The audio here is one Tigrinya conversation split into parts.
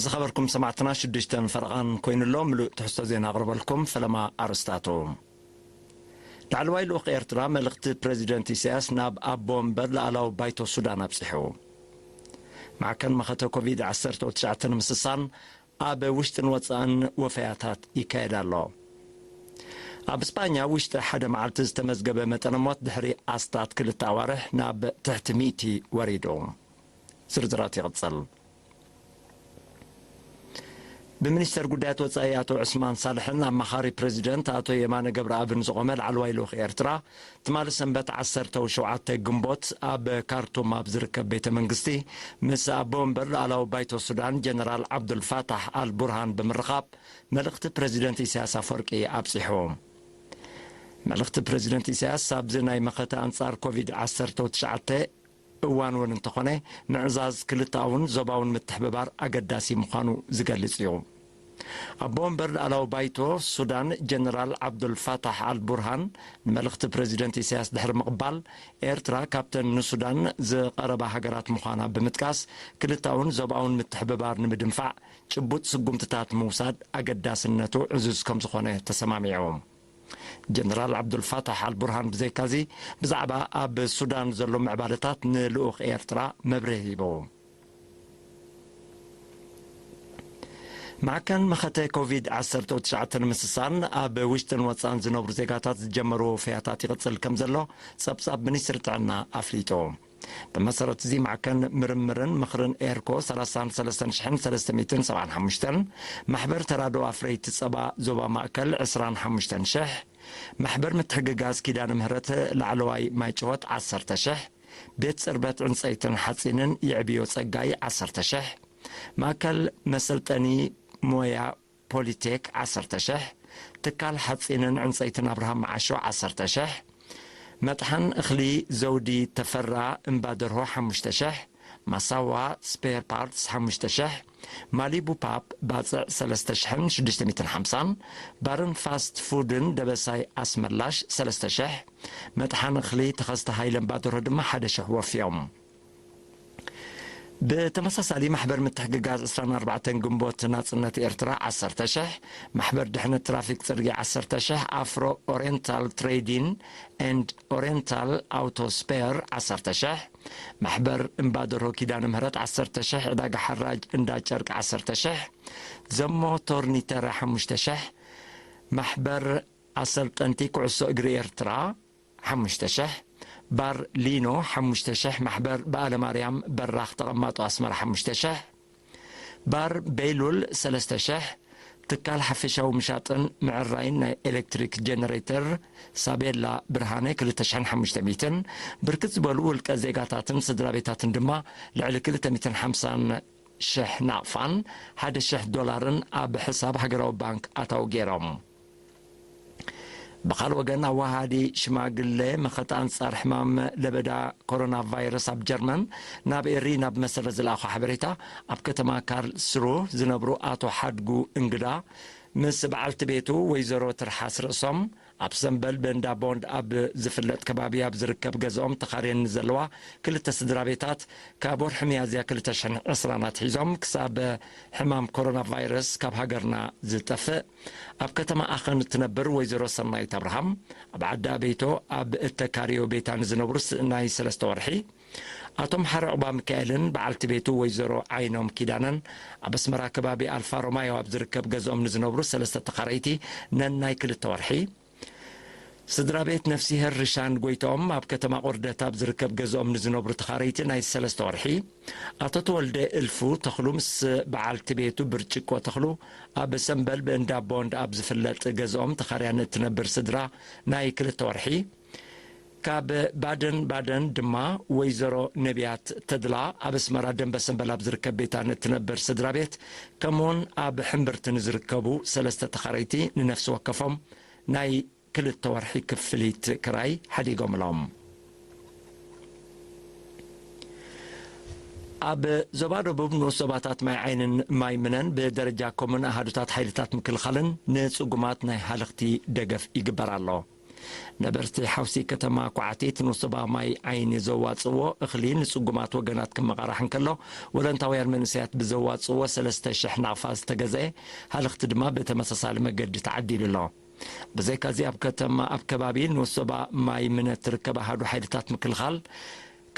ዝኸበርኩም ሰማዕትና ሽዱሽተን ፈረቓን ኮይኑሎ ምሉእ ትሕዝቶ ዜና ኣቕርበልኩም። ፈለማ ኣርእስታቱ። ላዕለዋይ ልኡኽ ኤርትራ መልእኽቲ ፕረዚደንት ኢሳያስ ናብ ኣቦ እምበር ላዕላዊ ባይቶ ሱዳን ኣብጺሑ። ማዕከን መኸተ ኮቪድ ዓሰርተ ትሽዓተ ንምስሳን ኣብ ውሽጥን ወጻእን ወፈያታት ይካየድ ኣሎ። ኣብ ስጳኛ ውሽጢ ሓደ መዓልቲ ዝተመዝገበ መጠነ ሞት ድሕሪ ኣስታት ክልተ ኣዋርሕ ናብ ትሕቲ ሚእቲ ወሪዱ። ዝርዝራት ይቕጽል። ብሚኒስተር ጉዳያት ወጻኢ ኣቶ ዑስማን ሳልሕን ኣማኻሪ ፕረዚደንት ኣቶ የማነ ገብረኣብን ዝቖመ ላዕለዋይ ልኡኽ ኤርትራ ትማሊ ሰንበት ዓሰርተ ሸውዓተ ግንቦት ኣብ ካርቱም ኣብ ዝርከብ ቤተ መንግስቲ ምስ ኣቦ ወንበር ላዕላዊ ባይቶ ሱዳን ጀነራል ዓብዱልፋታሕ ኣል ቡርሃን ብምርኻብ መልእኽቲ ፕረዚደንት ኢሳያስ ኣፈወርቂ ኣብጺሑ። መልእኽቲ ፕረዚደንት ኢሳያስ ኣብዚ ናይ መኸተ ኣንጻር ኮቪድ ዓሰርተ ትሽዓተ እዋን እውን እንተኾነ ምዕዛዝ ክልተኣውን ዞባውን ምትሕብባር ኣገዳሲ ምዃኑ ዝገልጽ እዩ። ኣቦ ወንበር ላዕላዊ ባይቶ ሱዳን ጀነራል ዓብዱልፋታሕ ኣል ቡርሃን ንመልእኽቲ ፕረዚደንት ኢሳያስ ድሕሪ ምቕባል፣ ኤርትራ ካብተን ንሱዳን ዝቐረባ ሃገራት ምዃና ብምጥቃስ፣ ክልተኣውን ዞባውን ምትሕብባር ንምድንፋዕ ጭቡጥ ስጉምትታት ምውሳድ ኣገዳስነቱ ዕዙዝ ከም ዝኾነ ተሰማሚዑ። ጀነራል ዓብዱልፋታሕ ኣል ቡርሃን ብዘይካዚ ብዛዕባ ኣብ ሱዳን ዘሎ ምዕባለታት ንልኡኽ ኤርትራ መብርሂ ሂቡ። ማዕከን መኸተ ኮቪድ ዓሰርተ ትሽዓተ ንምስሳን ኣብ ውሽጥን ወጻእን ዝነብሩ ዜጋታት ዝጀመርዎ ወፈያታት ይቕጽል ከም ዘሎ ጸብጻብ ሚኒስትሪ ጥዕና ኣፍሊጡ። ብመሰረት እዚ ማዕከን ምርምርን ምኽርን ኤርኮ ሰላሳን ሰለስተን ሽሕን ሰለስተ ሚእትን ሰብዓን ሓሙሽተን፣ ማሕበር ተራድኦ ኣፍረይቲ ጸባ ዞባ ማእከል ዕስራን ሓሙሽተን ሽሕ፣ ማሕበር ምትሕግጋዝ ኪዳነ ምህረት ላዕለዋይ ማይ ጭሆት ዓሰርተ ሽሕ፣ ቤት ጽርበት ዕንጸይትን ሓጺንን የዕብዮ ጸጋይ ዓሰርተ ሽሕ፣ ማእከል መሰልጠኒ ሞያ ፖሊቴክ ዓሰርተ ሽሕ፣ ትካል ሓጺንን ዕንጸይትን ኣብርሃም መዓሾ ዓሰርተ ሽሕ፣ መጥሓን እኽሊ ዘውዲ ተፈራ እምባደርሆ ሓሙሽተ ሽሕ፣ ማሳዋ ስፔር ፓርትስ ሓሙሽተ ሽሕ፣ ማሊቡ ፓፕ ባጽዕ ሰለስተ ሽሕን ሽዱሽተ ሚእትን ሓምሳን፣ ባርን ፋስት ፉድን ደበሳይ ኣስመላሽ ሰለስተ ሽሕ፣ መጥሓን እኽሊ ተኸስተ ሃይለ እምባደርሆ ድማ ሓደ ሽሕ ወፍዮም። ብተመሳሳሊ ማሕበር ምትሕግጋዝ ዕስራን ኣርባዕተን ግንቦት ናጽነት ኤርትራ ዓሰርተ ሽሕ፣ ማሕበር ድሕነት ትራፊክ ጽርግያ ዓሰርተ ሽሕ፣ ኣፍሮ ኦሪየንታል ትሬዲን ኤንድ ኦሪየንታል ኣውቶ ስፔር ዓሰርተ ሽሕ፣ ማሕበር እምባደርሆ ኪዳነ ምህረት ዓሰርተ ሽሕ፣ ዕዳጋ ሓራጅ እንዳ ጨርቂ ዓሰርተ ሽሕ፣ ዘሞ ቶርኒተረ ሓሙሽተ ሽሕ፣ ማሕበር ኣሰልጠንቲ ኩዕሶ እግሪ ኤርትራ ሓሙሽተ ሽሕ፣ ባር ሊኖ ሓሙሽተ ሽሕ፣ ማሕበር በዓለ ማርያም በራኽ ተቐማጦ ኣስመራ ሓሙሽተ ሽሕ፣ ባር ቤይሉል ሰለስተ ሽሕ፣ ትካል ሓፈሻዊ ምሻጥን ምዕራይን ናይ ኤሌክትሪክ ጀነሬተር ሳቤላ ብርሃነ ክልተ ሽሕን ሓሙሽተ ሚእትን፣ ብርክት ዝበሉ ውልቀ ዜጋታትን ስድራ ቤታትን ድማ ልዕሊ ክልተ ሚእትን ሓምሳን ሽሕ ናቕፋን ሓደ ሽሕ ዶላርን ኣብ ሕሳብ ሃገራዊ ባንክ ኣታዊ ገይሮም። ብኻልእ ወገን፣ ኣዋሃዲ ሽማግለ መኸተ ኣንጻር ሕማም ለበዳ ኮሮና ቫይረስ ኣብ ጀርመን ናብ ኤሪ ናብ መሰረት ዝለኣኾ ሓበሬታ፣ ኣብ ከተማ ካርልስሩ ዝነብሩ ኣቶ ሓድጉ እንግዳ ምስ በዓልቲ ቤቱ ወይዘሮ ትርሓስ ርእሶም ኣብ ሰምበል ብእንዳ ቦንድ ኣብ ዝፍለጥ ከባቢ ኣብ ዝርከብ ገዝኦም ተኻርየን ዘለዋ ክልተ ስድራ ቤታት፣ ካብ ወርሒ ሚያዝያ ክልተ ሽሕን ዕስራን ኣትሒዞም ክሳብ ሕማም ኮሮና ቫይረስ ካብ ሃገርና ዝጠፍእ፣ ኣብ ከተማ ኣኸን እትነብር ወይዘሮ ሰናይት ኣብርሃም፣ ኣብ ዓዲ ኣበይቶ ኣብ እተካርዮ ቤታ ንዝነብሩ ስ-፣ ናይ ሰለስተ ወርሒ፣ ኣቶ መሓሪ ዑቕባ ሚካኤልን በዓልቲ ቤቱ ወይዘሮ ዓይኖም ኪዳነን፣ ኣብ ኣስመራ ከባቢ ኣልፋ ሮማዮ ኣብ ዝርከብ ገዝኦም ንዝነብሩ ሰለስተ ተኻረይቲ ነናይ ክልተ ወርሒ፣ ስድራ ቤት ነፍሲሄር ርሻን ጎይትኦም ኣብ ከተማ ቁርደት ኣብ ዝርከብ ገዝኦም ንዝነብሩ ተኻረይቲ ናይ ሰለስተ ወርሒ፣ ኣቶ ተወልደ እልፉ ተኽሉ ምስ በዓልቲ ቤቱ ብርጭቆ ተኽሉ ኣብ ሰምበል ብእንዳ ቦንድ ኣብ ዝፍለጥ ገዝኦም ተኻርያን እትነብር ስድራ ናይ ክልተ ወርሒ፣ ካብ ባደን ባደን ድማ ወይዘሮ ነቢያት ተድላ ኣብ ኣስመራ ደንበ ሰምበል ኣብ ዝርከብ ቤታን እትነብር ስድራ ቤት፣ ከምኡውን ኣብ ሕምብርቲ ንዝርከቡ ሰለስተ ተኻረይቲ ንነፍሲ ወከፎም ናይ ክልተ ወርሒ ክፍሊት ክራይ ሓዲጎምሎም። ኣብ ዞባ ደቡብ ንኡስ ዞባታት ማይ ዓይንን ማይ ምነን ብደረጃ ኮሙን ኣሃዱታት ሓይልታት ምክልኻልን ንጽጉማት ናይ ሃለኽቲ ደገፍ ይግበር ኣሎ። ነበርቲ ሓውሲ ከተማ ኳዕቲት ንሶባ ማይ ዓይኒ ዘዋፅዎ እኽሊ ንፅጉማት ወገናት ክመቓራሕ እንከሎ፣ ወለንታውያን መንእሰያት ብዘዋፅዎ ሰለስተ ሽሕ ናቕፋ ዝተገዝአ ሃለኽቲ ድማ ብተመሳሳሊ መገዲ ተዓዲሉ ኣሎ። ብዘይካዚ ኣብ ከተማ፣ ኣብ ከባቢ ንሶባ ማይ ምነት ትርከብ ኣሃዱ ሓይልታት ምክልኻል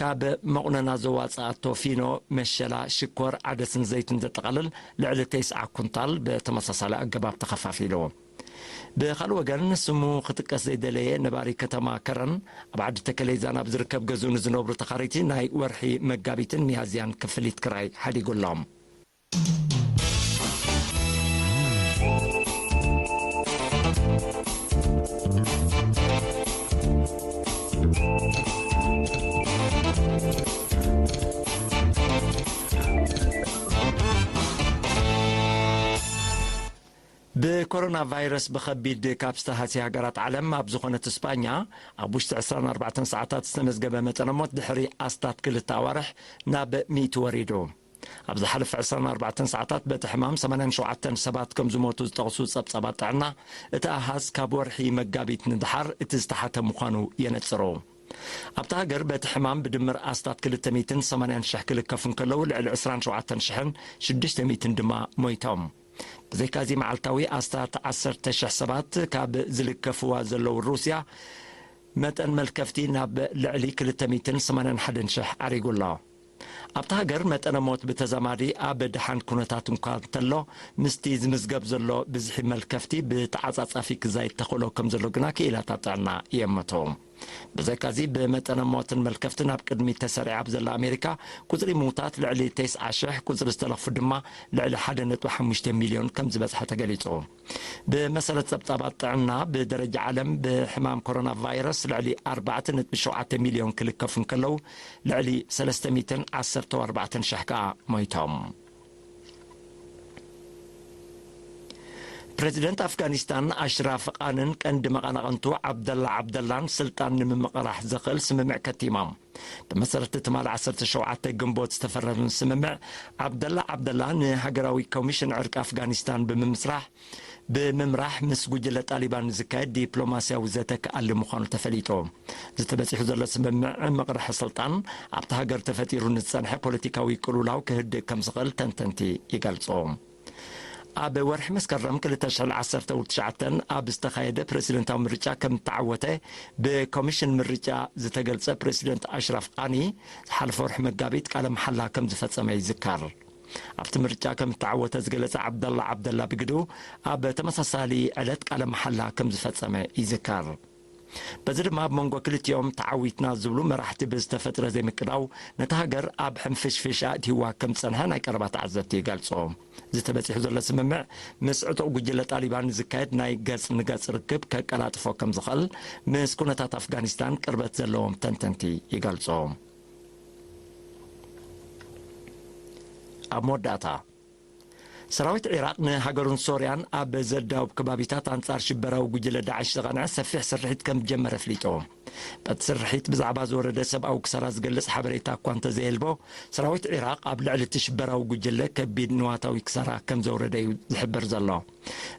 ካብ መቑነና ዘዋፅኣቶ ፊኖ፣ መሸላ፣ ሽኮር፣ ዓደስን ዘይትን ዘጠቓልል ልዕሊ ተስዓ ኩንታል ብተመሳሳሊ ኣገባብ ተኸፋፊሉ። ብኻልእ ወገን፣ ስሙ ክጥቀስ ዘይደለየ ነባሪ ከተማ ከረን፣ ኣብ ዓዲ ተከሌዛን ኣብ ዝርከብ ገዝኡ ንዝነብሩ ተኻረይቲ ናይ ወርሒ መጋቢትን ሚያዝያን ክፍሊት ክራይ ሓዲጉሎም። ብኮሮና ቫይረስ ብኸቢድ ካብ ዝተሃስየ ሃገራት ዓለም ኣብ ዝኾነት ስጳኛ፣ ኣብ ውሽጢ ዕስራን ኣርባዕተን ሰዓታት ዝተመዝገበ መጠነ ሞት ድሕሪ ኣስታት ክልተ ኣዋርሕ ናብ ሚእቲ ወሪዱ። ኣብ ዝሓለፈ ዕስራን ኣርባዕተን ሰዓታት በቲ ሕማም ሰማንያን ሸውዓተን ሰባት ከም ዝሞቱ ዝጠቕሱ ጸብጻባት ጥዕና፣ እቲ ኣሃዝ ካብ ወርሒ መጋቢት ንደሓር እቲ ዝተሓተ ምዃኑ የነጽሩ። ኣብታ ሃገር በቲ ሕማም ብድምር ኣስታት ክልተ ሚእትን ሰማንያን ሽሕ ክልከፉ እንከለዉ፣ ልዕሊ ዕስራን ሸውዓተን ሽሕን ሽዱሽተ ሚእትን ድማ ሞይቶም። ብዘይካዚ፣ መዓልታዊ ኣስታት ዓሰርተ ሽሕ ሰባት ካብ ዝልከፍዋ ዘለዉ ሩስያ፣ መጠን መልከፍቲ ናብ ልዕሊ ክልተ ሚእትን ሰማንያን ሓደን ሽሕ ዓሪጉ ኣሎ። ኣብታ ሃገር መጠነ ሞት ብተዛማዲ ኣብ ደሓን ኩነታት እንኳ እንተሎ፣ ምስቲ ዝምዝገብ ዘሎ ብዝሒ መልከፍቲ ብተዓጻጻፊ ክዛይድ ተኽእሎ ከም ዘሎ ግና ክኢላታት ጥዕና የመቶ። ብዘይካዚ፣ ብመጠነ ሞትን መልከፍትን ኣብ ቅድሚት ተሰሪዓ ኣብ ዘላ ኣሜሪካ፣ ቁጽሪ ምዉታት ልዕሊ ተስዓ ሽሕ፣ ቁጽሪ ዝተለኽፉ ድማ ልዕሊ ሓደ ነጥቢ ሓሙሽተ ሚልዮን ከም ዝበጽሐ ተገሊጹ። ብመሰረት ጸብጻባት ጥዕና፣ ብደረጃ ዓለም ብሕማም ኮሮና ቫይረስ ልዕሊ ኣርባዕተ ነጥቢ ሸውዓተ ሚልዮን ክልከፉ እንከለዉ፣ ልዕሊ ሰለስተ ሚእትን ዓሰርተ ኣርባዕተን ሽሕ ከኣ ሞይቶም። ፕረዚደንት ኣፍጋኒስታን ኣሽራፍ ቃንን ቀንዲ መቐናቕንቱ ዓብደላ ዓብደላን ስልጣን ንምምቕራሕ ዘኽእል ስምምዕ ከቲሞም። ብመሰረት ትማሊ ዓሰርተ ሸውዓተ ግንቦት ዝተፈረመ ስምምዕ፣ ዓብደላ ዓብደላ ንሃገራዊ ኮሚሽን ዕርቂ ኣፍጋኒስታን ብምምስራሕ፣ ብምምራሕ ምስ ጉጅለ ጣሊባን ዝካየድ ዲፕሎማስያዊ ዘተ ክኣሊ ምዃኑ ተፈሊጡ። እዚ ተበጺሑ ዘሎ ስምምዕ ምቕርሒ ስልጣን ኣብቲ ሃገር ተፈጢሩ ንዝጸንሐ ፖለቲካዊ ቅልውላው ክህድእ ከም ዝኽእል ተንተንቲ ይገልጹ። ኣብ ወርሒ መስከረም ክልተ ሽሕን ዓሰርተ ትሽዓተን ኣብ ዝተኻየደ ፕረሲደንታዊ ምርጫ ከም እተዓወተ ብኮሚሽን ምርጫ ዝተገልጸ ፕረሲደንት ኣሽራፍ ቃኒ፣ ዝሓለፈ ወርሒ መጋቢት ቃለ መሓላ ከም ዝፈጸመ ይዝከር። ኣብቲ ምርጫ ከም እተዓወተ ዝገለጸ ዓብደላ ዓብደላ ብግዱ፣ ኣብ ተመሳሳሊ ዕለት ቃለ መሓላ ከም ዝፈጸመ ይዝከር። በዚ ድማ ኣብ መንጎ ክልቲኦም ተዓዊትና ዝብሉ መራሕቲ ብዝተፈጥረ ዘይምቅዳው፣ ነታ ሃገር ኣብ ሕንፍሽፍሽ ኣእትይዋ ከም ዝጸንሐ ናይ ቀረባ ተዓዘብቲ ይገልጹ። እዚ ተበጺሑ ዘሎ ስምምዕ፣ ምስ ዕጡቕ ጉጅለ ጣሊባን ዝካየድ ናይ ገጽ ንገጽ ርክብ ከቀላጥፎ ከም ዝኽእል፣ ምስ ኩነታት ኣፍጋኒስታን ቅርበት ዘለዎም ተንተንቲ ይገልጹ። ኣብ መወዳእታ፣ ሰራዊት ዒራቕ ንሃገሩን ሶርያን ኣብ ዘዳውብ ከባቢታት ኣንጻር ሽበራዊ ጉጅለ ዳዕሽ ዝቐንዐ ሰፊሕ ስርሒት ከም ዝጀመረ ኣፍሊጡ። በቲ ስርሒት ብዛዕባ ዝወረደ ሰብኣዊ ክሳራ ዝገልጽ ሓበሬታ እኳ እንተዘየልቦ፣ ሰራዊት ዒራቕ ኣብ ልዕሊ እቲ ሽበራዊ ጉጅለ ከቢድ ንዋታዊ ክሳራ ከም ዘውረደ እዩ ዝሕብር ዘሎ።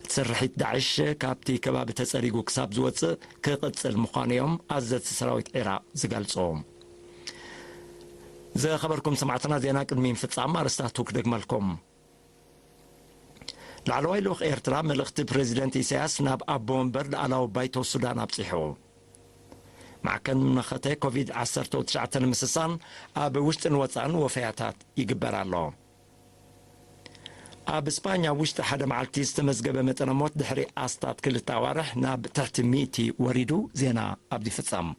እቲ ስርሒት ዳዕሽ ካብቲ ከባቢ ተጸሪጉ ክሳብ ዝወጽእ ክቕጽል ምዃኑ እዮም ኣዘዝቲ ሰራዊት ዒራቕ ዝገልጹ። ዝኸበርኩም ሰማዕትና፣ ዜና ቅድሚ ምፍጻም ኣርእስታቱ ክደግመልኩም። ላዕለዋይ ልኡኽ ኤርትራ መልእኽቲ ፕረዚደንት ኢሳያስ ናብ ኣቦ ወንበር ላዕላዊ ባይቶ ሱዳን ኣብጺሑ። ማዕከን መኸተ ኮቪድ ዓሰርተ ትሽዓተ ንምስሳን ኣብ ውሽጥን ወጻእን ወፈያታት ይግበር ኣሎ። ኣብ ስጳኛ ውሽጢ ሓደ መዓልቲ ዝተመዝገበ መጠነ ሞት ድሕሪ ኣስታት ክልተ ኣዋርሕ ናብ ትሕቲ ሚእቲ ወሪዱ። ዜና ኣብዚ ይፍጸም።